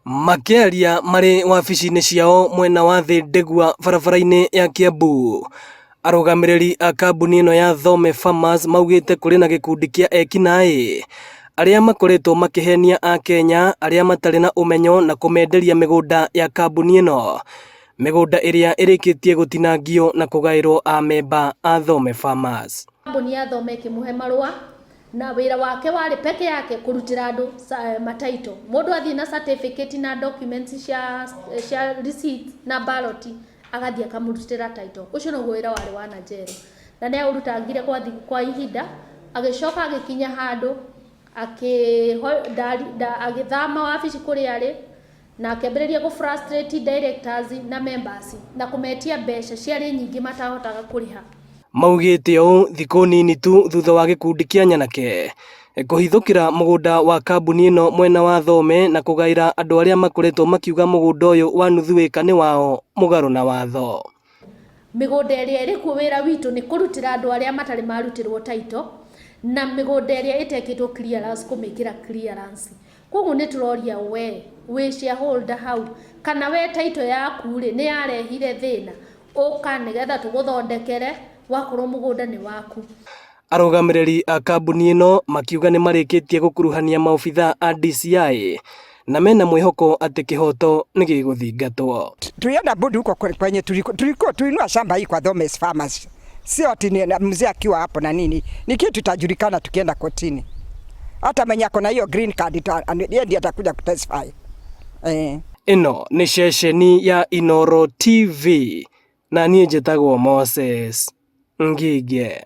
Makĩaria marĩ wabici-inĩ ciao mwena wa thĩ Ndegwa barabara-inĩ ya Kiambu, arũgamĩrĩri a kambuni ĩno ya Thome Farmers maugĩte kũrĩ na gĩkundi kĩa ekinaĩ arĩa makoretwo makĩhenia akenya arĩa matarĩ na ũmenyo na kũmenderia mĩgũnda ya kambuni ĩno, mĩgũnda ĩrĩa ĩrĩkĩtie gũtinangio na kũgaĩrwo amemba a Thome Farmers. Kambuni ya Thome ĩkĩmũhe marũa na wĩra wake warĩ peke yake kũrutĩra andũ mataito. Mũndũ athiĩ na certificate na documents cia receipt na ballot, agathiĩ akamũrutĩra title. Ũcio nĩguo wĩra warĩ wa Najeri, na nĩ aũrutangire kwa ihinda. Agĩcoka agĩkinya handũ agĩthama wabici kũrĩa arĩ na akĩambĩrĩria gũ frustrate directors na members na kũmetia mbeca ciarĩ nyingĩ matahotaga kũrĩha. Maugĩte ũũ thikũ nini tu thutha wa gĩkundi kĩa nyanake kũhithũkĩra mũgũnda wa kambuni ĩno mwena wa Thome na kũgaĩra andũ arĩa makoretwo makiuga mũgũnda ũyũ wa nuthu ĩka nĩ wao mũgarũ na watho. Mĩgũnda ĩrĩa ĩrĩ kuo, wĩra witũ nĩ kũrutĩra andũ arĩa matarĩ marutĩrwo title na mĩgũnda ĩrĩa ĩtekĩtwo clearance, kũmĩkĩra clearance. Koguo nĩ tũroria, we wĩ shareholder hau kana we title yaku rĩ nĩ yarehire thĩna, ũka nĩgetha tũgũthondekere wakorwo mũgũnda nĩ waku. Arũgamĩrĩri a kambuni ĩno makiuga nĩ marĩkĩtie gũkuruhania maobithaa a DCI na mena mwĩhoko atĩ kĩhoto nĩ gĩgũthingatwo. Tulienda budi huko kwenye tuliko tulinunua shamba hii kwa Thomas Farmers, sio ati ni mzee akiwa hapo na nini, ni kitu itajulikana tukienda kotini. Hata mwenye ako na hiyo green card yeye ndiye atakuja kutestify. Ĩno nĩ ceceni ya Inooro TV na niĩ njĩtagwo Moses Ngige.